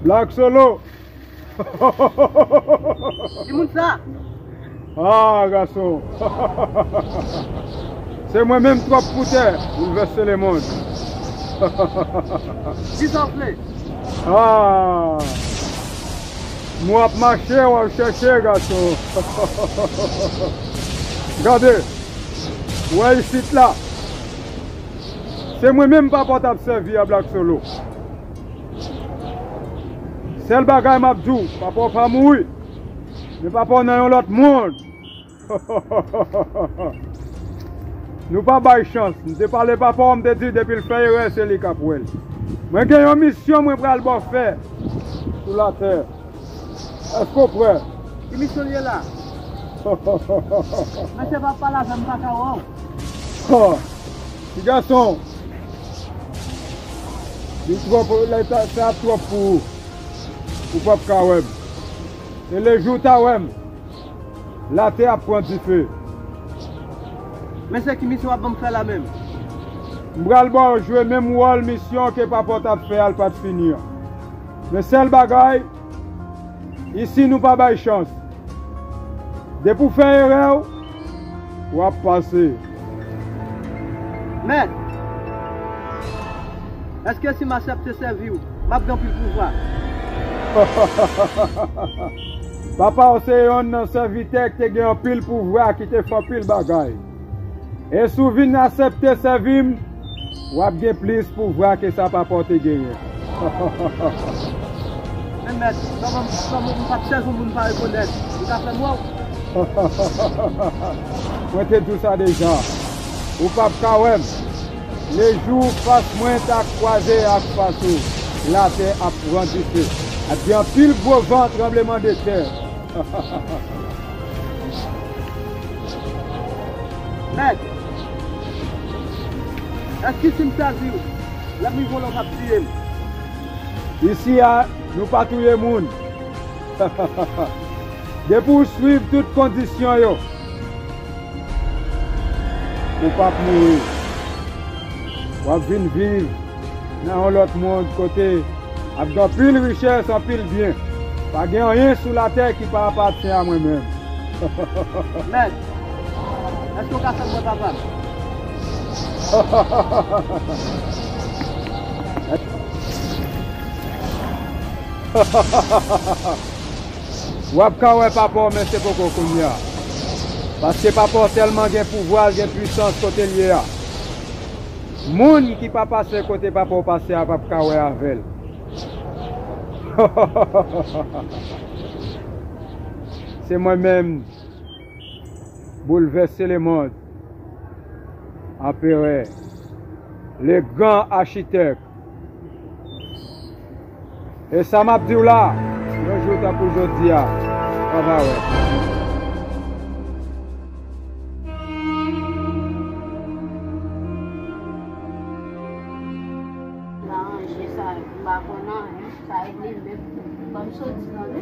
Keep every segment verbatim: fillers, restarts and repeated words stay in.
Black Solo. Ki moun sa? Ah, gason. Se mwen menm twòp pou tè, boulvèse lemonn. Ki sa w vle? Ah. M w ap mache, w ap chèche, gason. Gade, w wè isit la. Se mwen menm papa w t ap sèvi a, Black Solo. Sèl bagay m ap di w, papa w pa mouri. Men papa w nan yon lòt mond. Nou pa bay chans. M te pale papa w, m te di depi l fè erè, se li k ap wè l. Mwen gen yon misyon mwen pral ba w fè sou latè. Èske w prè? Ki misyon l ye la? Mesye, pa pale avè m, m pa ka wè w. Ti gason, li twòp, lè sa, sa ap twòp pou ou. Ou p ap ka wè m. E lejou w ta wè m, latè ap pran dife. Men se ki misyon w ap ban m fè la menm? M pral ba w jwe menm wòl misyon ke papa w t ap fè a, l pa t fini an. Men sèl bagay, isi nou pa bay chans. Depi w fè erè w, w ap pase. Mèt, èske si m aksepte sèvi w, m ap gen anpil pouvwa? Papa w se yonn nan sèvitè ki te gen anpil pouvwa, ki te fè anpil bagay. E si w vin aksepte sèvi m, w ap gen plis pouvwa ke sa papa w te genyen. Men mèt, kòman, kòman m p ap sèvi yon moun m pa rekonèt? Ou ka fè m wè w? Mwen te di w sa deja. Ou p ap ka wè m. Lejou fas mwen ta kwaze ak fas ou, latè ap pran dife. Ap gen anpil gwo van, tranblemanntè. Mèt, èske si m sèvi w, lè m rive w la, w p ap tiye m? Isi a, nou pa touye moun. Depi w swiv tout kondisyon yo, ou p ap mouri. W ap vin viv nan yon lòt mond kote ap gen anpil richès, anpil byen. Pa gen anyen sou latè ki pa apatyen a mwen menm. Mèt, èske w ka fè m wè papa m? W ap ka wè papa w, men se poko kounye a. Paske papa w tèlman gen pouvwa, l gen pwisans kote l ye a. Moun ki pa pase kote papa w pase a p ap ka wè avè l. Se mwen menm, boulvèse lemonn, anperè, le gran achitèk. E sa m ap di w la, yon jou tankou jodi a, w ap wè. Sa ranje sa, m pa konn anyen, sa regle menm. Ban m soti tande.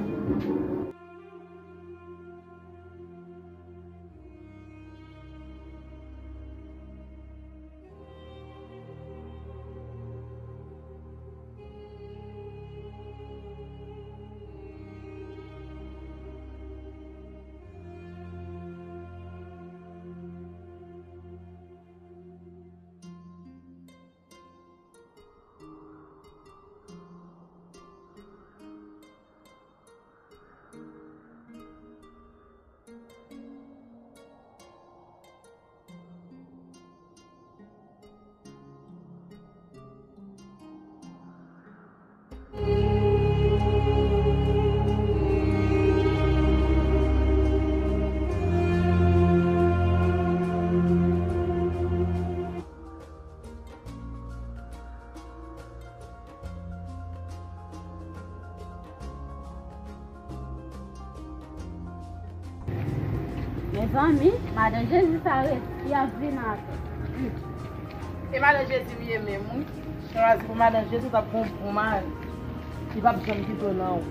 Mezanmi, madan Jezi sa ret, li ap vin atò. E madan Jezi m ye menm, wi. Chwazi pou madan Jezi, w t ap gon bon mari. Li p ap janm kite w nan ou.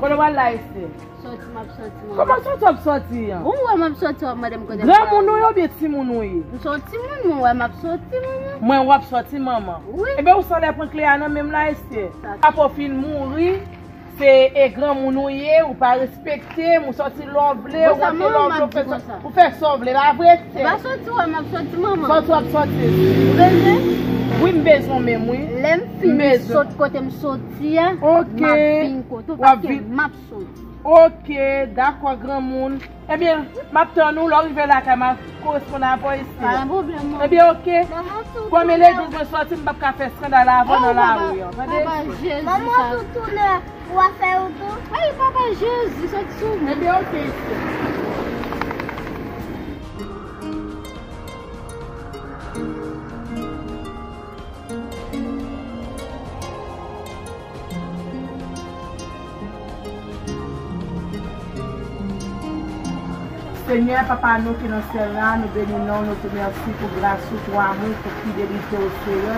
Kote w al la, Estè? Sòti, m ap sòti, manman. Kòman sòti w ap sòti an? Bon, ou wè m ap sòti, w ap mande m kote m prale. Granmoun ou ye oubyen timoun ou ye? M se yon timoun, mwen wè m ap sòti, manman. Mwen w ap sòti, manman? Wi. Ebyen, ou sanlè pran kle a nan men m la, Estè. Sa. Papa w fin mouri. Se e granmoun ou ye, ou pa respekte m, ou sòti lè w vle, ou rantre lè w vle, ou fè sa, ou fè sa w vle, pa vre, sè? Pa sòti wè m ap sòti, manman. Sòti w ap sòti. Ou bezwen? Wi, m bezwen w menm, wi. Lè m fin sot kote m soti a, m ap vin kote w, paske m ap soti. Ok, dakò, granmoun. Ebyen, m ap tann ou, lè w rive lakay, m ap koresponn avè w isi. Pa gen pwoblèm, manman. Ebyen, ok. Manman, si w tounen. Premye legliz mwen sòti, m p ap ka fè eskandal avè w nan lari an. Tande? Manman, si w tounen, w a fè wout ou? Ay, papa Jezi, sòti sou mwen. Ebyen, ok, isi. Senyè, Papa nou ki nan syèl la, nou beni non w, nou di w mèsi pou gras ou, pou amou, pou fidelite w, Senyè.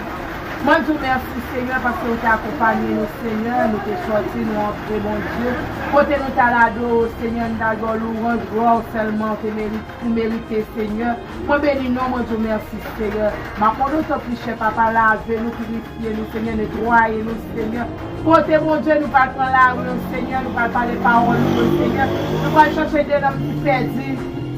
Mwen di w mèsi, Senyè, paske ou te akonpanye nou, Senyè, nou te sòti, nou antre, Bondye. Kote nou t al adore w, Senyè, nou t al ba w louwanj, glwa w sèlman ou te merite. Ou merite, Senyè. Mwen beni non w, mwen di w mèsi, Senyè. M ap mande w tanpri, chè Papa, lave nou, pirifye nou, Senyè, netwaye nou, Senyè. Kote, Bondye, nou pral pran lari an, Senyè, nou pral pale pawòl ou yo, Senyè. Nou pral chache de nanm ki pèdi,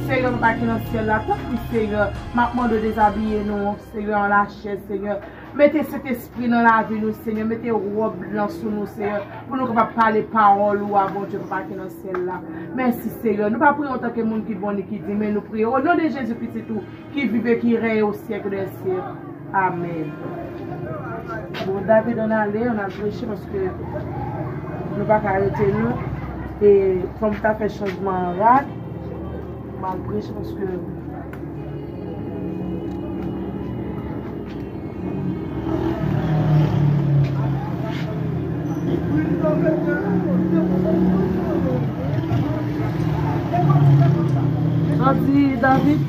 Senyè, Papa ki nan syèl la. Tanpri, Senyè, m ap mande w dezabiye nou, Senyè, an lachè, Senyè. Mete Sentespri nan lavi nou, Senyè. Mete wòb lan sou nou, Senyè, pou nou kapab pale pawòl ou a, Bondye, Papa ki nan syèl la. Mèsi, Senyè. Nou pa priye antanke moun ki bon ni ki di, men nou priye o non de Jezi, Pitit ou, ki viv e ki règne au siècle des siècles. Amèn. Bon, David, ann ale, ann al preche, paske nou pa ka rete, non. E fò m ta fè chanjman an rad. M al preche paske Sa w di, David?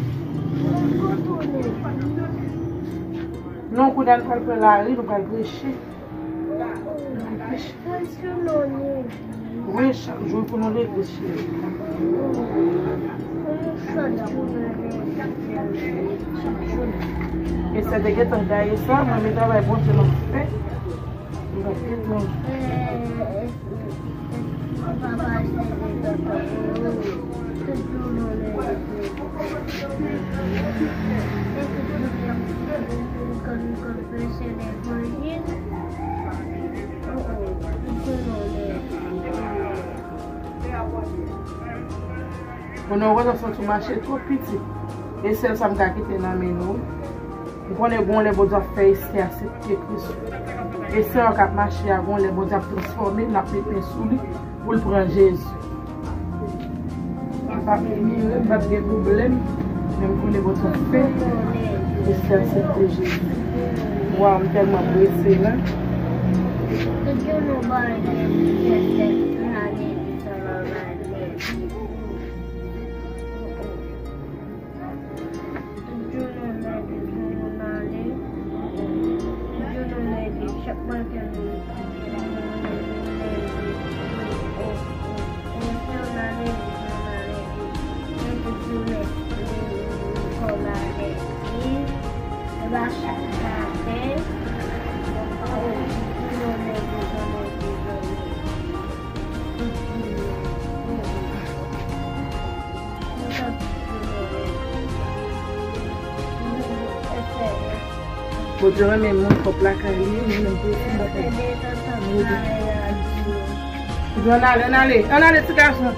Non, kounye a nou pral pran lari, nou pral preche. Wi, chak jou pou nou leve, cheri. Chak jou. E sa te gentan gaye sa, mwen, men travay Bondye m ap fè. M ap fè, non. Konnen w konn santi w mache twòp piti. E sèl sa m ka kite nan men nou. M konnen gon lè Bondye ap fè Estè aksepte Kris. Estè k ap mache a, gon lè Bondye ap transfòme l, l ap met men sou li pou l pran Jezi. M p ap mire, m p ap gen pwoblèm, men m konnen Bondye ap fè Estè aksepte Jezi. Waw, m tèlman prese la. Tout jou nou leve pou nou ale. Tout jou nou leve, chak maten nou leve, nou leve, nou leve, nou leve. E tout jounen, nou kò maladi. E pa chak maten, tout jounen, nou leve, nou leve. Tout jounen. Bondye renmen moun pwòp lakay li, li menm tou se bagay. Ann ale, ann ale, ann ale, ti gason.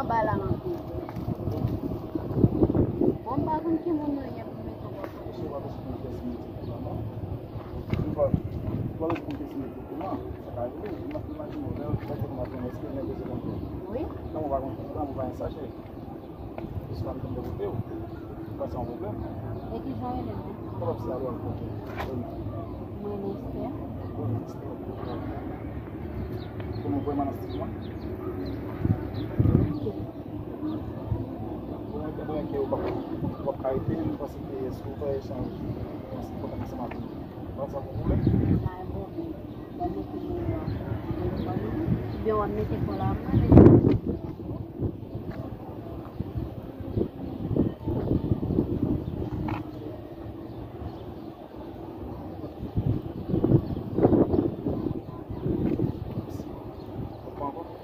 Anba la nan bezwen. Bon, m pa konn ki moun nou ye pou m mete w ansanm. Mesye, w pa bezwen konn kiyès m ye egzakteman, non. Ou pa, ou pa bezwen konn kiyès m ye egzakteman. Sa ka rive, ima-, imajine w, lè, lè w konn ap konnen, èske w bezwen konn kiyès m ye? Wi. Lanmou pa konn, lanmou pa gen sache. Jis pa m tonbe kote w. Ou pa se yon pwoblèm. E kijan w rele m? Kòman se alo al kote? Mwen Esther. Kòman Esther? Kòman vrèman nan stil mwen? Ok. Mwen, mwen, ke w p ap, w ap ka rete, mwen panse ke si w fè echanj, mwen panse kontak ansanm avè m. Ou konn sa pou w vle? Bay bon, mwen mete men nan telefòn ou, oubyen w ap mete kò la, mwen mete.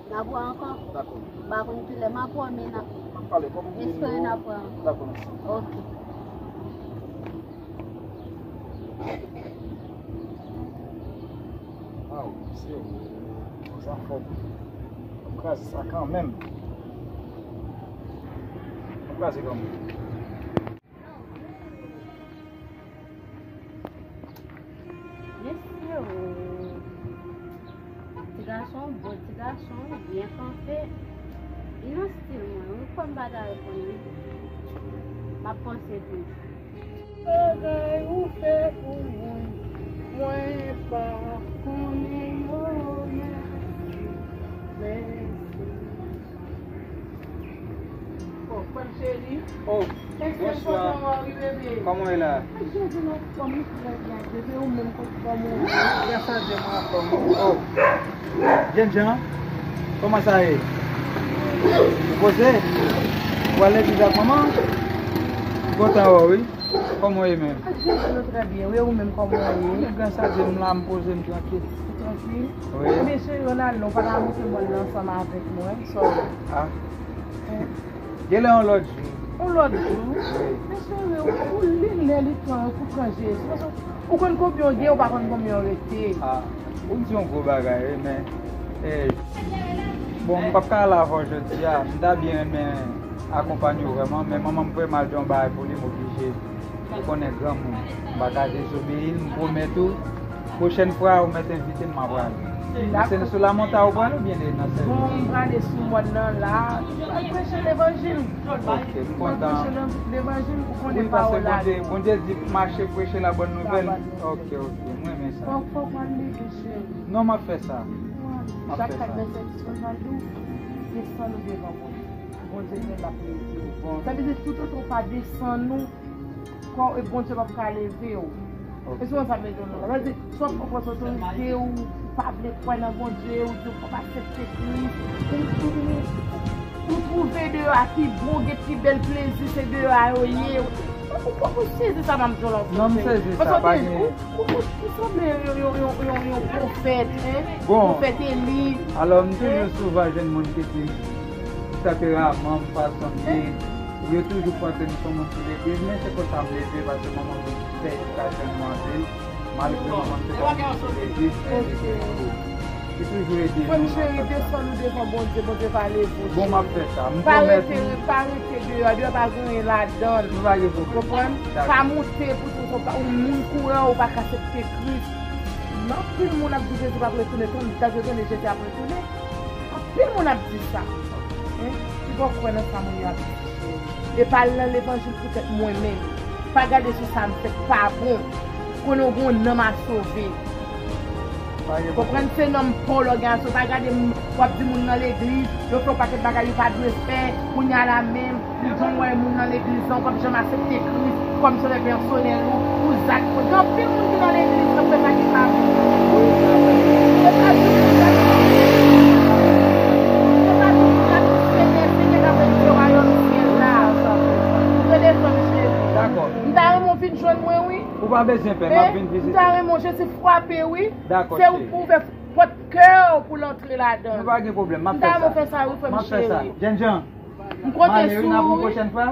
N a pran ankò? Dakò. M pa konn kilè m a pran, men n a, n ap pale, kòman w vle espere n a pran. Dakò, mèsi. Ok. Aw, mesye, sa fò. N ap kraze sa kanmenm. N ap kraze kanmenm. Mesye o. Ti gason, bon ti gason, byen kanpe. Li nan stil mwen, wi, kwè m pa ta reponn li. M ap panse toujou. Bagay ou fè pou mwen, mwen pa konnen yo, mèsi, mèsi. Oh, frè m cheri. Oh, bonswa. Kòman w ye la? Gras a Dye, mwen anfòm. Oh, Jenjan, kòman sa ye? Ou poze? Ou al legliz ak manman? M kontan wè w, wi. Kòman w ye menm? Ak Jezi, nou trè byen. Wi, ou menm, kòman w ye? Gras a Dye, m la, m poze m trankil. Ou trankil? Wi. Ebyen, cheri, ann ale, ou pa ta monte mòn nan ansanm avèk mwen, sorry. Ah. Genlè yon lòt jou. Yon lòt jou? Wi. Men cheri, ou, ou li lè li tan pou pran Jezi. Paske ou konn konbyen w gen, ou pa konn konbyen w rete. Ah, ou di yon gwo bagay, wi, men, eh, bon, m p ap ka al avè w jodi a. M ta byen renmen akonpanye w vrèman, men manman m vrèman al di yon bagay pou li, m oblije. Ou konnen granmoun, m pa ka dezobeyi l, m pwomèt ou, pwochèn fwa ou mèt envite m, m a prale. Men se sou lamontay ou prale oubyen nan sèvis? Bon, m prale sou mòn nan la, m pral preche levanjil. Ok, m kontan. M pral preche levanjil, ou konnen pawòl la. Wi, paske Bondye, Bondye di mache preche la bòn nouvèl. Ok, ok, m renmen sa. Fòk, fòk w al leve, cheri. Non, m ap fè sa. M ap fè sa. Jak kat vèsè dis, Bondye di w, desann ou devan Bondye. Bondye menm l ap leve w. Sa vle di, toutotan w pa desann ou, kò, e Bondye p ap ka leve w. Ok. E se konsa m te di w non. Sa vle di, si w ap pran otorite, ou pa vle kwè nan Bondye, ou di w p ap aksepte Kris, ou, ou, ou, ou twouve deyò a pi bon, gen pi bèl plezi, se deyò a yo ye. Ou, ou, ou sezi sa m ap di w la, ou sezi? Non, m sezi sa, pa gen. Ou, ou, ou, ou sanble yon, yon, yon, yon, yon pwofèt, hein? Bon. Pwofèt Eli. Alò, m toujou souvan jwenn moun ki di m, tanperaman m, fason m ye. Yo toujou panse m se yon moun ki legliz, men se konsa m leve, paske manman m te fè edikasyon m anpil. Malgre manman m se pa yon moun ki legliz, men legliz tou. Li toujou ede nou nan sans sa. Frè m cheri, desann ou devan Bondye, Bondye va leve w, cheri. Bon, m ap fè sa. M pwomèt ou. Pa rete, pa rete deyò, deyò pa gen anyen ladan l. Nou pa gen pwoblèm. Konprann? Dakò. Pa moute pou tou, ou pa, ou moun kouri, ou pa ka aksepte Kris. Men anpil moun ap di Jezi p ap retounen, tann dat yo tande Jezi ap retounen. Anpil moun ap di sa. Hein? Piga w kwè nan sa moun yo ap di, cheri. E pa al nan levanjil poutèt mwen menm. Pa gade sou sa m fè k pa bon. Konnen w gen yon nanm a sove. Konprann, se nanm pa w lè w gen a sove. Pa gade m, w ap di moun nan legliz, yo fè yon pakèt bagay yo pa dwe fè. Kounye a la menm, ou jwenn wè moun nan legliz lan, w p ap janm aksepte Kris kòm sovè pèsonèl ou, ou zak. Gen anpil moun ki nan legliz k ap fè sa ki pa bon. Yo pa di moun nan, yo pa di moun nan, Senyè, Senyè, k ap rantre wayòm syèl la. Ou tande, frè m cheri? Dakò. M ta renmen w vin jwenn mwen, wi. Ou pa bezwen pè, m ap vin vizite. M ta renmen w, Jezi frape, wi. Dakò, cheri. Se ou ki ouvè pòt kè w pou l antre ladan l. Nou pa gen pwoblèm, m ap fè sa. M ta renmen w fè sa, wi, frè m cheri. M ap fè sa. Jenjan. M konte sou ou, wi. M ale, wi, n ap yon pwochèn fwa.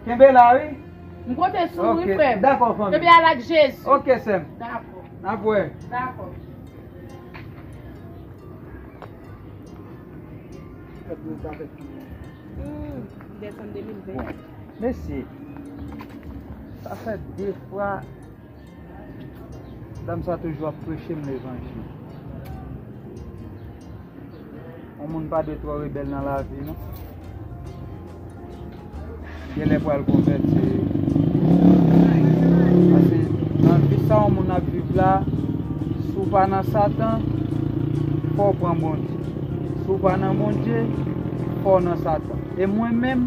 Kenbe la, wi. M konte sou ou, wi, frè m. Ok, dakò, fanmi. Kenbe la ak Jezi. Ok, sè m. Dakò. N ap wè. Dakò. Hmm, desann de mil ven. Bon, mesye, sa fè de fwa dam sa toujou ap preche m levanjil. Yon moun pa dwe twò rebèl nan lavi, non. Genlè pral konvèti. Sa yon moun ap viv la, si w pa nan Satan, fò w pran Bondye. Si w pa nan Bondye, fò w nan Satan. E mwen menm,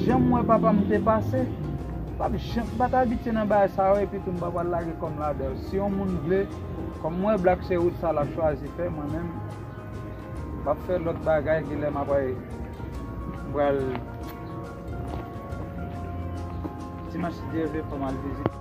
jan m wè papa m te pase, m p ap janm, m pa t abitye nan bagay sa yo, epi tou m pa pral lage kò m ladan l. Si yon moun vle, kòm m wè Black se wout sa l ap chwazi fè, mwen menm, m p ap fè lòt bagay, genlè m ap, m pral, dimanch si Dye vle, fò m al vizite.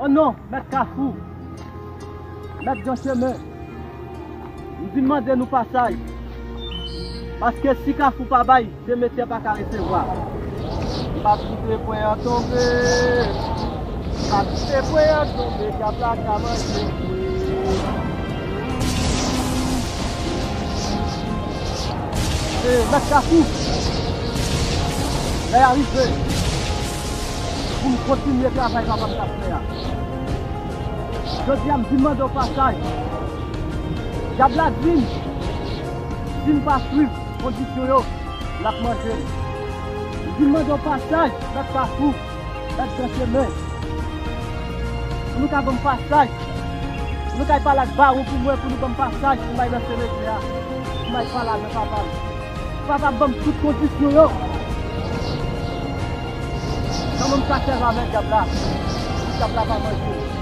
O non, Mèt Kafou, Mèt Gran Chemen, m vin mande nou pasaj. Paske si Kafou pa bay, Demetè pa ka resevwa. M ap kite pwen an tonbe. M ap kite pwen an tonbe, dyab la ka manje m wi. E, Mèt Kafou, lè a rive pou m kontinye travay papa m t ap fè a. Jodi a, m vin mande w pasaj. Dyab la di m, si m pa swiv kondisyon yo, l ap manje m. M vin mande w pasaj, Mèt Kafou, Mèt Gran Chemen. Pou nou ka ban m pasaj. Pou nou ka pale ak bawon pou mwen, pou nou ban m pasaj, pou m al nan semetyè a. Pou m al pale avèk papa m. Papa m ban m tout kondisyon yo. Kòman m ka sèvi avèk dyab la? Pou dyab la pa manje m.